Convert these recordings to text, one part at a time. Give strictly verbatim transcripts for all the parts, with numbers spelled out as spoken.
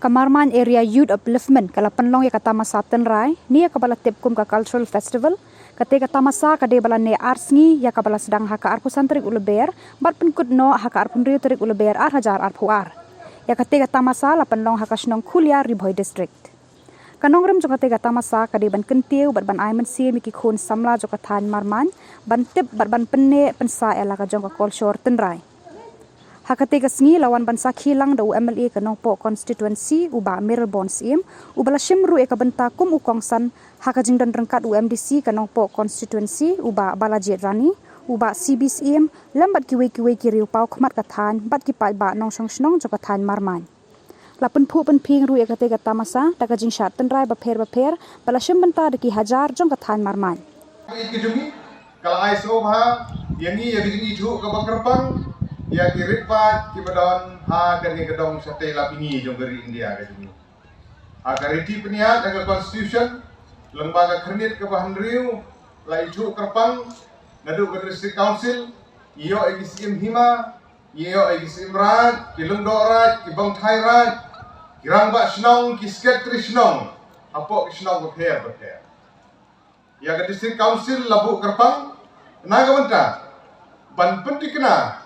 Ka Marmain Area Youth Upliftment ka la pynlong ïa ka tamasa tynrai, ne ïa kaba la tip kum ka Cultural Festival. Kata ka tamasa ka dei ba la neh ar sngi, ïa kaba la sdang ha ka arphew san tarik u Lber, bad pynkut noh ha ka arphew hynriew tarik u Lber ar hajar arphew ar. Ïa kata ka tamasa la pynlong ha ka shnong Khulia, Ri Bhoi District. Ka nongrim jong kata ka tamasa ka dei ban kyntiew bad ban ai mynsiem ïa ki khun samla jong ka thaiñ Marmain, ban tip bad ban pynneh pynsah ïa la ka jong ka kolshor tynrai. Ha kata ka sngi la wan ban sakhi lang da u M L A ka Nongpoh Constituency, u Bah Mayralborn Syiem, uba la shim ruh ïa ka bynta kum u kongsan ha ka jingdon ryngkat u M D C ka Nongpoh Constituency, u Bah Balajied Rani, u Bah C B Syiem, lem bad kiwei kiwei ki riew paw khmat ka thaiñ, bad ki paidbah nongshong shnong jong ka thaiñ Marmain. La pynphuh pynphieng ruh ïa kata ka tamasa da ka jingshad tynrai bapher bapher, ba la shim bynta da ki hajar jong ka thaiñ Marmain. Ïa ka jong ngi, ka la ai sngewbha ïa ngi ïa ka jingithuh kaba kyrpang ïa ki rit paid kiba don ha kane ka dong shatei lapingi jong ka ri India ka jong ngi. Ha ka riti pynïaid ha ka Constitution, lyngba ka khyrnit kaba hynriew, la ithuh kyrpang naduh ka District Council, ïoh ïa ki Syiem Hima, ïoh ïa ki Syiem Raid, ki Lyngdoh Raid, ki Bongthai Raid, ki Rangbah Shnong, ki Secretary Shnong, hapoh ki shnong bapher bapher. Ïa ka District Council la buh kyrpang na ka bynta ban pynthikna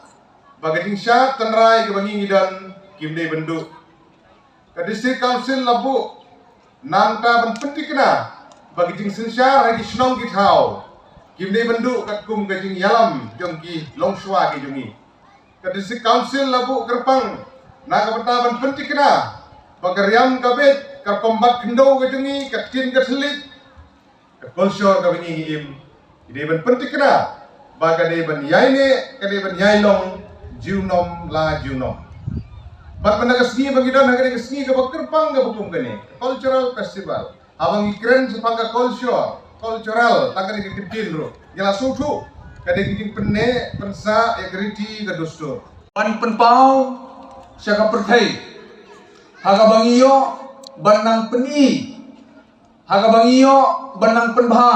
ba ka jingshad tynrai kaba ngi ngi don kim dei ban duh. Ka District Council la buh na ka bynta ban pynthikna ba ka jingsynshar ha ki shnong ki thaw kim dei ban duh katkum ka jingïalam jong ki longshuwa ki jong ngi. Ka District Council la buh kyrpang na ka bynta ban pynthikna ba ka riam ka beit, ka pynbat khyndew ka jong ngi, ka ktien ka thylliej, ka kolshor kaba ngi ngi im, ki dei ban pynthikna ba ka dei ban ïaineh, ka dei ban ïailong junom la junom. Bad mynta ka sngi ba ngi don ha kane ka sngi kaba kyrpang kaba kum kane, ka cultural festival, haba ngi kren shaphang ka kolshor, cultural, tang kane ka ktien ruh ngi la sngewthuh ka dei ka jingpynneh pynsah ïa ka riti ka dustur. Ban pynpaw sha ka pyrthei ha kaba ngi ïoh ban nang pyni, ha kaba ngi ïoh ban nang pynbha,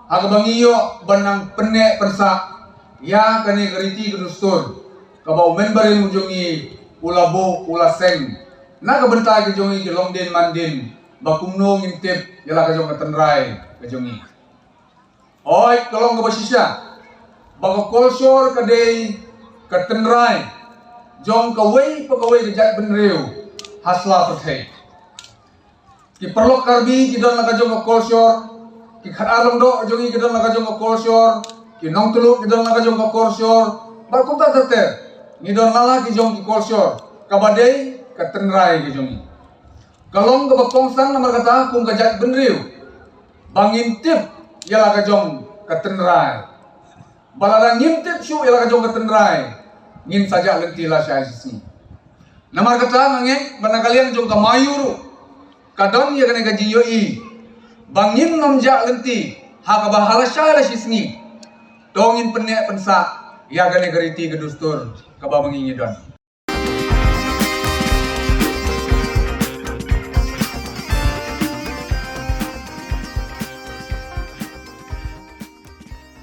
ha kaba ngi ïoh ban nang pynneh pynsah ïa kane ka riti ka dustur kaba u Mynbarim u jong ngi u la buh, u la seng na ka bynta ka jong ngi ki longdien mandien, ba kumno ngin tip ïa la ka jong ka tynrai ka jong ngi. Hooid, ka long kaba shisha ba ka kolshor ka dei ka tynrai jong kawei pa kawei ka jaitbynriew ha sla pyrthei. Ki paralok Karbi ki don la ka jong ka kolshor, ki Khadar Lyngdoh jong ngi ki don la ka jong ka kolshor, ki Nongtluh ki don la ka jong ka kolshor, bad kumta ter ter ngi don la la ki jong ki kolshor kaba dei ka tynrai ka jong ngi. Ka long kaba kongsan namar kata kum ka jaitbynriew ba ngin tip ïa la ka jong ka tynrai. Ba lada ngim tip shuh ïa la ka jong ka tynrai, ngin sa jah lynti lashai shisngi. Namar kata nga ngeit ba na ka liang jong ka Maïu ruh ka don ïa kane ka jingïohi ba ngin nym jah lynti ha kaba ha lashai lashisngi to ngin pynneh pynsah ïa kane ka riti ka dustur kaba ma ngi ngi don.